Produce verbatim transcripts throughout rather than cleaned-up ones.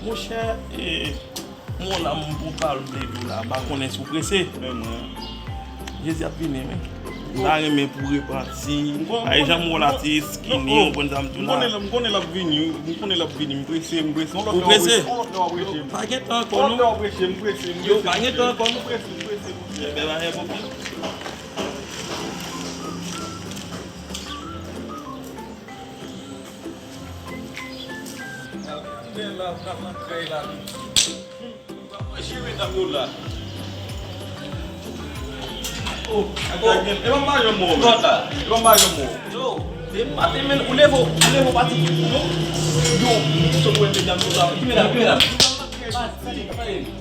Monchè, e, mwen la, m pou pale de ou la, m pa konnen si w prese. Jezi ap vini, men. M ta renmen pou w repanti. Ay, jan m wè w la, ti skinny, ou konprann sa m di w la. M konnen l ap vini, m konnen l ap vini, m prese, m prese. Ou prese? Pa gen tan ankò, non. Yo, pa gen tan ankò, non. M prese, m prese, m prese. Ebyen, pa gen pwoblèm. Al gen andedan la, al nan krèy la. Mwen jere dam yo la. Oh, oh. E pa m pa janm wè w. Kòta. E pa m pa janm wè w. Yo, e maten men, ou leve, ou leve w pati. Yo, yo, m sot wè medam yo la. Ki medam, ki medam?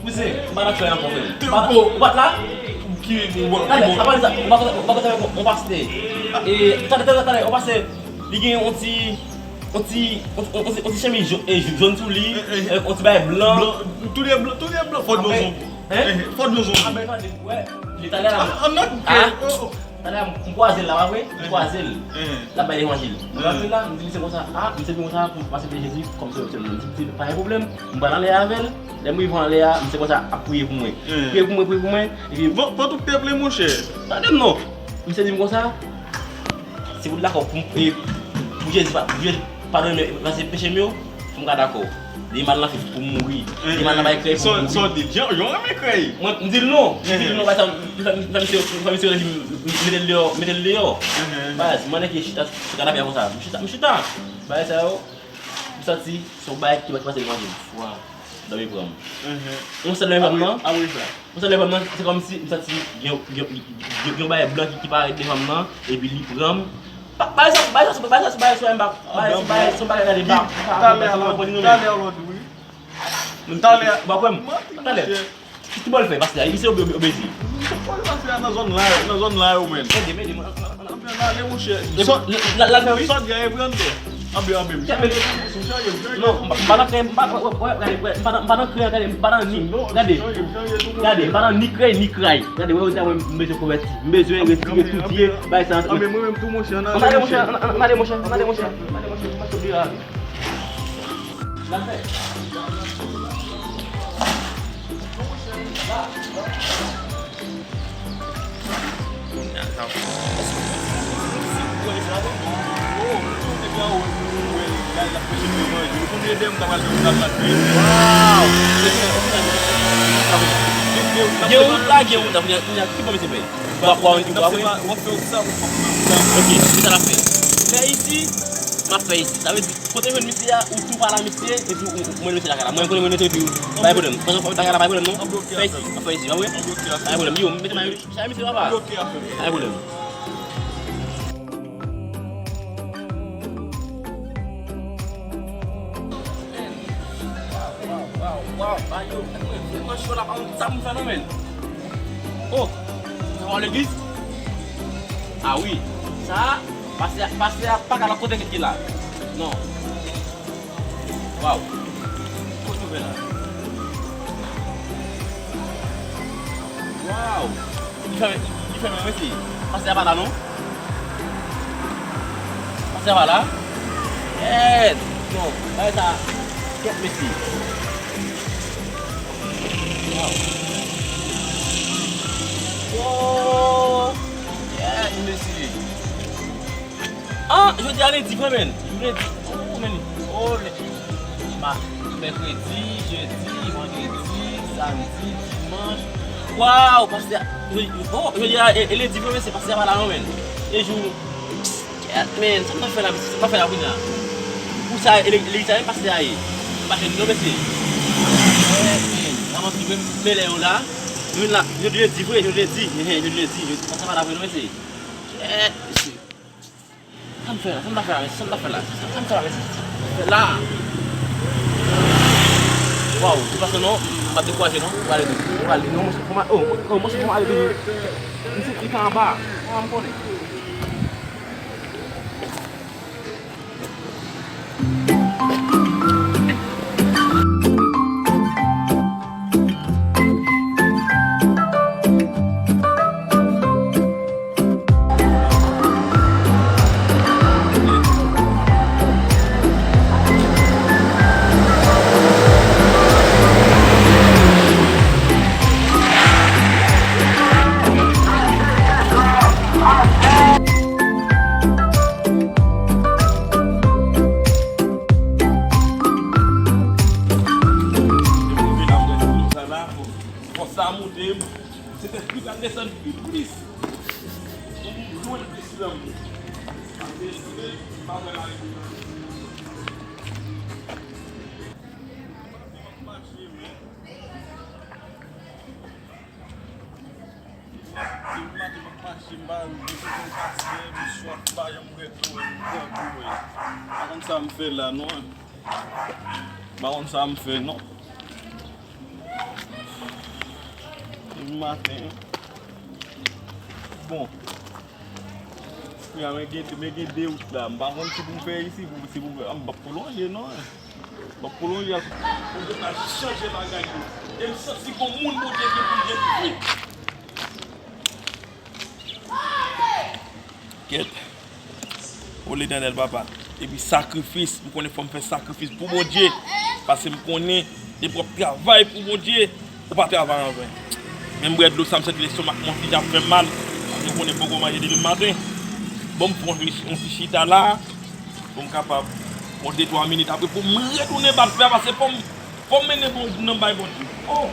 Kouzen, m pa nan krèy ankò, frè m. Ou pa t la? Ki, ki bò? Talè, apa di sa, ou pa konn, ou pa konn sa, on pastè. E, talè, talè, talè, on pastè, li gen yon ti, yon ti, yon, yon, yon ti, yon ti chemiz jòn, e, jòn sou li, e, yon ti bagay blan. Blan, tou de blan, tou de blan, fò nou zonbi. Hein? Fò nou zonbi. Apre, talè, wè, li talè la. Talè a, m, m kwaze l la, pa vre? M kwaze l. L ap bay levanjil. Mwen rantre la, m di misye konsa, a, misye di konsa pou m pase pre Jezi kòm sovè m. M di, pa gen pwoblèm, m pral anlè avè l. Lè m rive anlè a, misye konsa ap priye pou mwen. Priye pou mwen, priye pou mwen. Epi, bon, pran tout pèp li, monchè. Tande m non. Misye di m konsa, si w dakò pou, e, pou Jezi pa, pou Jezi padone m, efase peche m yo, pou m ka dakò. Li mal nan fif pou mouri. Li mal nan bay krèy pou mouri. Sa w di? Jan, jan w renmen krèy. Mwen, m di l non. M di l non, bay sa, m fè, m fè misye, m fè misye rele m, m mete l deyò, mete l deyò. Baz, m annik chita sou kanapè a konsa. M chita, m chita. Bagay sa yo, m santi se yon bagay ki, ki pase devan je m. Dòmi pran m. Yon sèl dòmi pran m nan. Apre sa. Yon sèl dòmi pran m nan, se kòmsi m santi gen, gen, gen, gen yon bagay blan ki, ki parèt devan m nan, epi li pran m. Bagay sa, bagay sa, bagay sa, bagay sa, bagay sa, bagay sa, bagay sa, bagay sa, bagay sa, bagay sa, talè, talè, talè. Talè. Ki bò l fè, pastè a? Misye obe-, obe-, obezi. Misye pase a nan zòn la, nan zòn la yo, men. Ede m, ede m. Anben, ale, monchè. Sòt, la, la, la, wi. Sòt, gen reprezante. Anben, anben, misye. Non, m pa, m pa nan krèy, m pa, wè, wè, gade, wè, m pa nan, m pa nan krèy, gade, m pa nan ni, gade. Gade, m pa nan ni krèy, ni kray. Gade, wè, wè, mwen, m bezwen konvèti. M bezwen retire tout vye bagay sa. Anben, mwen menm tou, monchè, ann ale, monchè. Ann ale, monchè, ann ale, monchè. Ann ale, monchè. Ann ale, monchè. Gen wout la, gen wout la, kounye a, kounye a, ki bò misye fè? W ap, w ap, w ap, w ap. Ok, kisa l ap fè? Fè isi, m ap fè isi. Sa vle di, kote m jwenn misye a, ou tou pale a misye, epi ou, ou, ou mennen misye lakay la. Mwen, kote m jwenn misye, epi ou, pa gen pwoblèm. Mwen, bagay la, pa gen pwoblèm, non. Fè isi, m ap fè isi, pa vre? Pa gen pwoblèm. Yo, mete may, chay misye, papa. Pa gen pwoblèm. Waw, waw, waw, waw, ba yo, mwen, mwen cho la, pa konn sa pou m fè non, men. Oh, sa w legliz? Ah wi, sa, pastè, pastè a pa ka nan kote ki la. Non. Waw. Kot nou fè la? Waw. Li fèmen, li fèmen, mesye. Pastè a pa la, non. Pastè a pa la. Kèt. Non, bagay sa. Kèt, mesye. Waw. Wow. Kèt, mesye. Ah, jodi a lendi vre, men. Lendi. Oh, men. Oh, le-, ma-, mèkredi, jedi, vandredi, samdi, dimanch. Waw, pastè a, jodi, oh, jodi a, e, e lendi vre, men, se pastè a pa la, non, men. E jou, kèt, men, sa m ta fè la, sa m ta fè la kounye a? Pou sa, e le-, legliz sa, men pastè a ye. M pa jwenn non, mesye. Kèt, men, sa manti vre, men lè yo la. Jodi lendi vre, jodi lendi, jodi lendi, jodi, pastè a pa la vre, non, mesye. Kèt, mesye. Sa m fè la, sa m ta fè la, mesye, sa m ta fè la, mesye, sa m ta fè la. Waw, de fason non, m pa dekouraje non, m prale tou, m prale non, monchè, fò m a-, oh, oh, monchè, fò m ale toujou. Misye, li ka anba, ah, m konnen. E Sentespri ta desann pi plis. Pou m jwenn plis lanmou. Paske si m pa wè lari pou mwen. Mache, men. Depi maten m ap mache, m pa rive pou yon pastè, m swaf, m pa janm bwè dlo, m bwè dlo. M pa konn sa m fè la, non. M pa konn sa m fè, non. Depi maten. Bon. Kounye a, men gen, men gen de wout la. M pa konn si pou m fè isi, pou, si pou m fè, m p ap pwolonje, non. M p ap pwolonje al. Bondye pral chanje bagay yo. E m santi gon moun Bondye gen pou l delivre. Kèt. O Letènèl, papa. Epi sakrifis, m konnen fò m fè sakrifis pou Bondye. Paske m konnen depi w ap travay pou Bondye, ou pa travay anven. Men m bwè dlo sa, m santi lestomak mwen fini ap fè m mal. Paske m konnen m poko manje depi maten. Bon, m fè yon ti, yon ti chita la, pou m kapab, yon de twa minit apre, pou m retounen bat fè a, paske fò m, fò m mennen bon nan bay Bondye. Oh!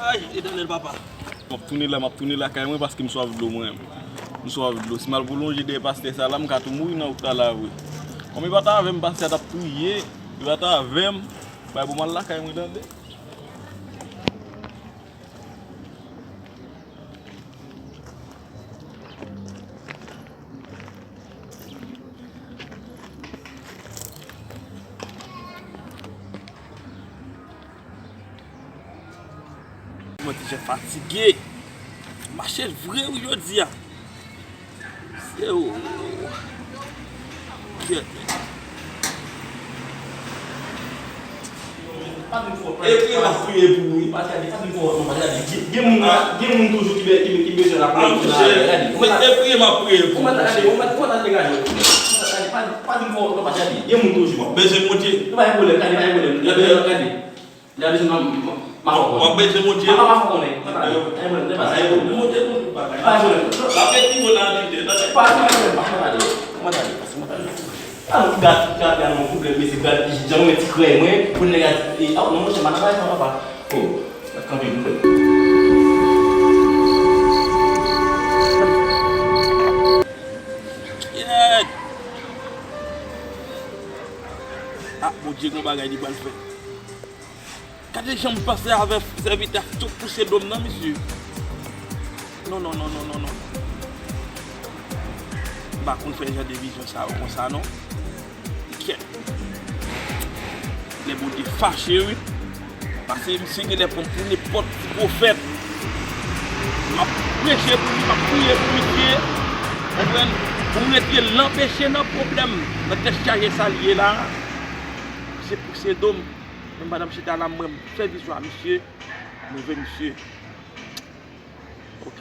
Ay, Etènèl papa. M ap tounen la, m ap tounen lakay mwen paske m swaf dlo mwen. M swaf dlo. Si m al pwolonje dèyè pastè sa la, m ka tou mouri nan wout la la vre. Kòm li pa t avè m, pastè a t ap priye, li pa t avè m. Bay pou m al lakay mwen tande. Mwen deja fatige. Mache vre wi jodi a. Se ou. Kèt. E priye m ap priye pou ou wi. Pa t gade, pa t vin fè wòt non, pa t gade. Gen, gen moun, gen moun toujou ki be-, ki, ki bezwen lapriyè. Ah, monchè, e priye m ap priye pou ou, monchè. Pa t vin fè wòt non, pa t gade. Gen moun toujou. W ap bezwen Bondye. Pa gen pwoblèm, gade, pa gen pwoblèm. Gade, gade. Gade, se nan, ma fò konnen. W ap bezwen Bondye. Ma, ma fò konnen. Pa gen pwoblèm, se pa sa. Bondye pou tout bagay. Pa gen pwoblèm. L ap ekri w nan lide. Pa gen pwoblèm, pa gen pwoblèm. Mwen tande, mwen tande. Alò, gad, gad, gad, yon pwoblèm, mesye, gad, jan mwen ti krèy mwen, pou nèg a, e, a, non, monchè, m pa nan bagay sa, papa. Oh, gad kanpe, pwoblèm. Yeah. Ah, Bondye, gon bagay li pral fè. Gade jan m panse avè sèvitè ap tou pouse do m nan, mesye. Non, non, non, non, non, non. M pa konn fè jan de vizyon sa yo konsa, non. Kèt. Lè Bondye fache, wi. Paske misye genlè pran m pou nenpòt ti pwofèt. M ap preche pou li, m ap priye pou misye. Konprann? Pou m retire l, anpeche nan pwoblèm, nan tèt chaje sa l ye la. Misye pouse do m. Menm pandan m chita la, m wè m fè vizyon a misye, m leve misye. Ok.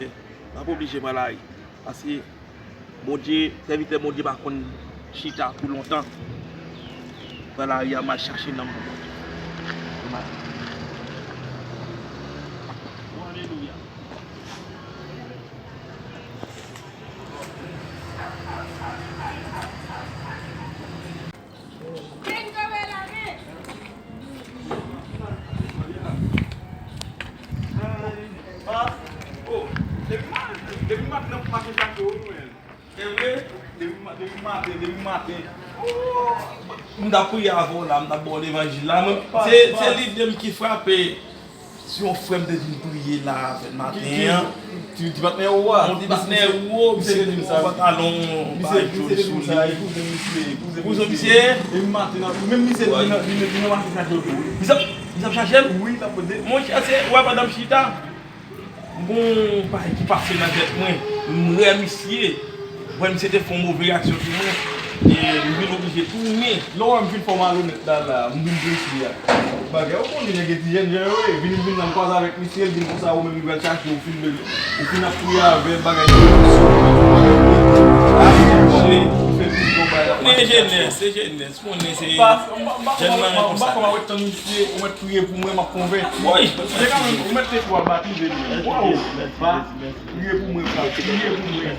M ap oblije pran lari. Paske Bondye, sèvitè Bondye pa konn chita pou lontan. Pran lari a, m al chache nanm pou Bondye. M al. Oh, alelouya. Depi maten nan pou mache chak jou, wi, men. Se vre? Depi ma-, depi maten, depi maten. M t ap priye avè w la, m t ap ba w levanjil la, men se, se lide m ki frape. Si yon frè m te vin priye la avè m maten an. Ti, ti patnè ou a. Yon ti patnè ou, misye te gen yon pantalon, yon bagay jòn sou li. Kouzen misye. Depi maten nan, menm misye vin nan, vin nan, vin nan mache chache w tou. Misye ap, misye ap chache m? Wi, l ap pote. Monchè, se, ou wè pandan m chita, m gon bagay ki pase nan tèt mwen. M wè misye. Wè, misye te fè yon move reyaksyon sou mwen, e m vin oblije tounen. Lè w wè m fin fè w malonèt la, la, m vin prese a. Bagay, ou konnen nèg e ti jènjan yo ye, vin, vin nan kwaze avèk misye, l vin konsa, ou menm li pral chache, ou fin, ou fin ap priye avè l, bagay. Ou fè plis bon bagay la. Se jenès, se jenès. Ou konnen se jèn nan konsa. Ou mèt tann misye, ou mèt priye pou mwen, m ap konvèti. Wi. Se kanmenm, ou mèt te twò batize li. Waw. Pa, priye pou mwen, pa, priye pou mwen.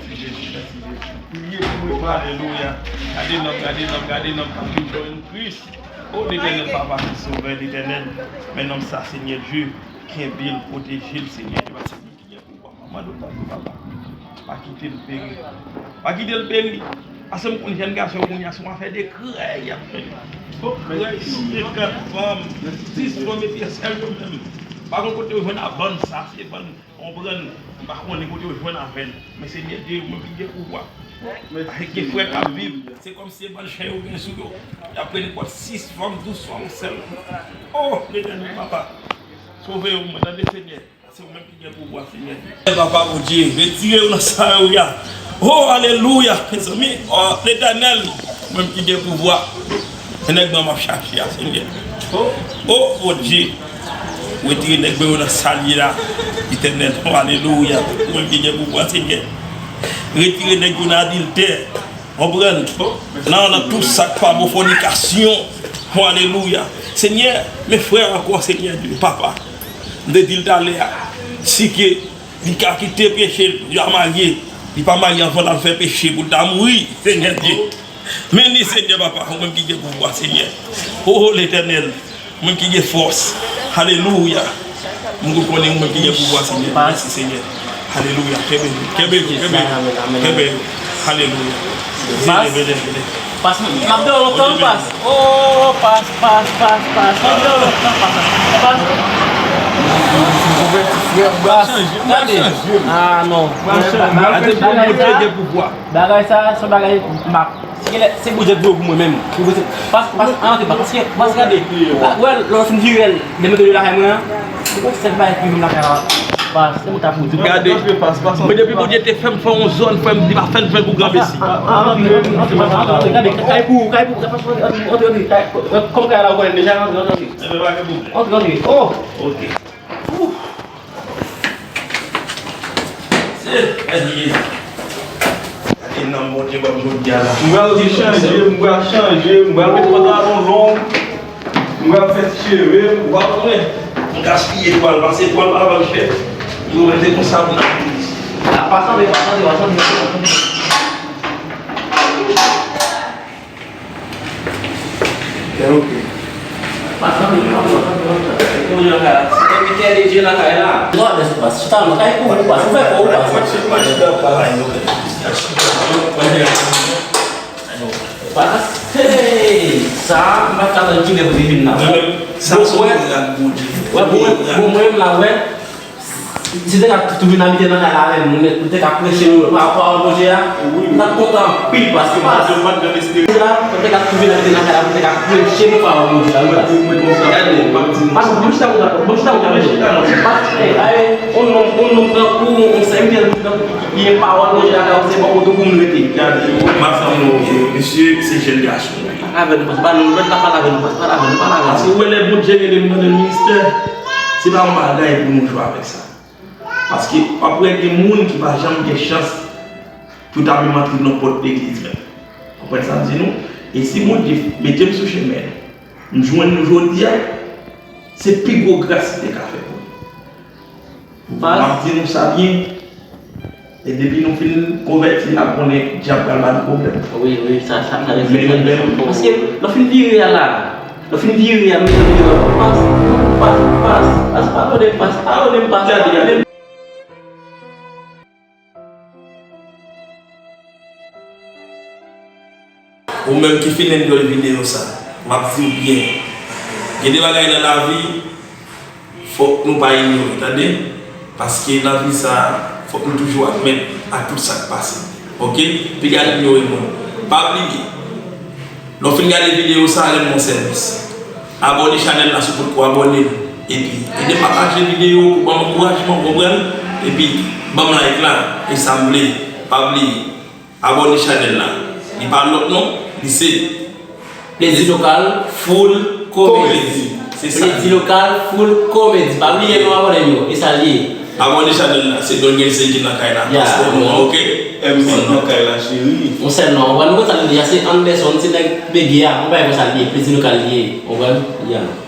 Priye pou mwen, pa. Alelouya. Gade nonm, gade nonm, gade nonm k ap vin jwenn Kris. O Letènèl, Papa ki Sovè, Letènèl, men nonm sa, Senyè Dye, kenbe l, pwoteje l, Senyè Dye, paske li ki gen pouvwa. Mande w tanpri, Papa, pa kite l peri. Pa kite l peri. Paske m konn jèn gason kounye a, se yon afè de krèy y ap fè. Krèy, si se kat fanm, sis fanm epi sèl yo menm. Pa gon kote yo jwenn a bann sa, se bann Konprann, m pa konnen kote yo jwenn avè l, men Senyè Dye, ou menm ki gen pouvwa. Gen frè k ap viv, se kòmsi se bann chen yo gen sou yo. Y ap pran nenpòt sis fanm, douz fanm sèl. O, Letènèl, Papa, sove yo, mwen, tande, Senyè. Se ou menm ki gen pouvwa, Senyè Dye. Papa Bondye, retire yo nan sa yo ye a. O, alelouya, mezanmi. O, Letènèl, ou menm ki gen pouvwa. Se nèg mwen m ap chache a, Senyè. O, Bondye, retire nèg mwen yo nan sa l ye la, Letènèl. O, alelouya. Ou menm ki gen pouvwa, Senyè. Retire nèg yo nan adiltè. Konprann? Nan, nan tout sa k pa bon, fònikasyon. O, alelouya. Senyè, men frè ankò, Senyè Dye, Papa. M te di l talè a, si ke li ka kite peche l, li pa marye, li pa marye anvan l al fè peche pou l ta mouri, Senyè Dye. Men li, Senyè Papa, ou menm ki gen pouvwa, Senyè. O, Letènèl, ou menm ki gen fòs. Alelouya. M rekonnen ou menm ki gen pouvwa, Senyè. Mèsi, Senyè. Alelouya. Kenbe, kenbe, kenbe, kenbe. Alelouya. Vini, vini, vini. Pas, m ap dèyè w lontan, pas. O, pas, pas, pas, pas. M ap dèyè w lontan, pas. Pas. Pas, gade. Ah, non. Gade, Bondye gen pouvwa. Bagay sa, se yon bagay m ap, si genlè, se Bondye k voye pou mwen menm. Pas, pas, antre, pas. Paske, pas, gade. Wè, lè w fin vire, lè mete yo lakay mwen an, se kòmsi sèl bagay ki vin lakay la. Pas, se mwen k ap di. Gade. Mwen depi Bondye te fè m fè yon zòn, frè m, li pa fè l jwenn pou granmesi. Antre, antre, antre, antre, gade, kay pou, kay pou, kay pou, antre, antre, kay, kòm kay la ou konnen deja, antre, antre, antre. Antre, antre. O! Ok. Ou! Se, Jezi. Gade nanm Bondye ban m jodi a la. M pral chanje, m pral chanje, m pral met pantalon long, m pral fè ti cheve m. Ou pa konnen, m gaspiye twal, pase twal pa vann chè. Yo mete konsa pou n ap viv isi. A, pa sanble, pa sanble, pa sanble. Gen oke. Kounye a, se te Michael e Jay lakay la. Gade sou pas, chita nan kay pou ou pas, ou fè pou ou pas. Pas, hey, sa, m pa t ka tann kilè pou te vin la. Sa se yon rad Bondye. Wè, bon, bon, mwen menm la, wè. Si te ka toujou vin abite nan kay la avè m, nou te ka preche nou pa pawòl Bondye a, m t ap kontan anpil paske pas. Mwen te ka toujou vin abite nan kay la, mwen te ka preche nou pawòl Bondye a, wi pas. Gade, pas, bon chita konsa, bon chita konsa, mesye. Pas, eh, ay, on nonm, on nonm tankou, on sèvitè tankou ki, ki gen pawòl Bondye lakay ou, se bon kote pou m rete. Gade, m ap di nou, mesye, se jèn gason. Pale avè nou, pas, pale, nou mèt la pale avè nou, pas, pale avè nou, pale avè nou. Paske ou wè lè Bondye rele nou nan ministè, se pa yon bagay pou nou jwe avèk sa. Paske w ap wè gen moun ki pa janm gen chans pou ta menm antre nan pòt legliz menm. Konprann sa m di nou? E si Bondye mete m sou chemen l, m jwenn nou jodi a, se pi gwo gras li te ka fè pou nou. M ap di nou sa byen, e depi nou fin konvèti, n ap konnen dyab pral ba nou pwoblèm. Wi, wi, sa, sa, sa, men nou menm, paske lè w fin vire a la, Lè w fin vire a, mezanmi, pas, pas, pas, pas, padone m, pas, padone m, pas, padone m. Ou menm ki fin enjoy videyo sa, m ap di w byen, gen de bagay nan lavi, fòk nou pa inyore, tande. Paske nan vi sa a, fòk nou toujou admèt ak tout sa k pase. Oke? Piga inyore moun. Pa bliye, lè w fin gade videyo sa a, rann mwen sèvis. Abòne chanèl la si w potko abòne l. Epi, ede pataje videyo pou ban m ankourajman, w konprann? Epi, ban m like la, e sa m vle. Pa bliye. Abòne chanèl la. Li pa lòt non, li se Plezi Lokal Full Comedy. Se sa. Plezi Lokal Full Comedy. Pa bliye non abòne m yo. E sa l ye. Abòne chanèl la, se Don Gelson ki nan kay la. Yeah. Paspò nou an, oke? M C nan kay la, cheri. Yon sèl non, ou konn sa l ye, se Anderson, se nèg Bege a, ou pa konn sa l ye, plezi lokal li ye, ou konprann? Yeah.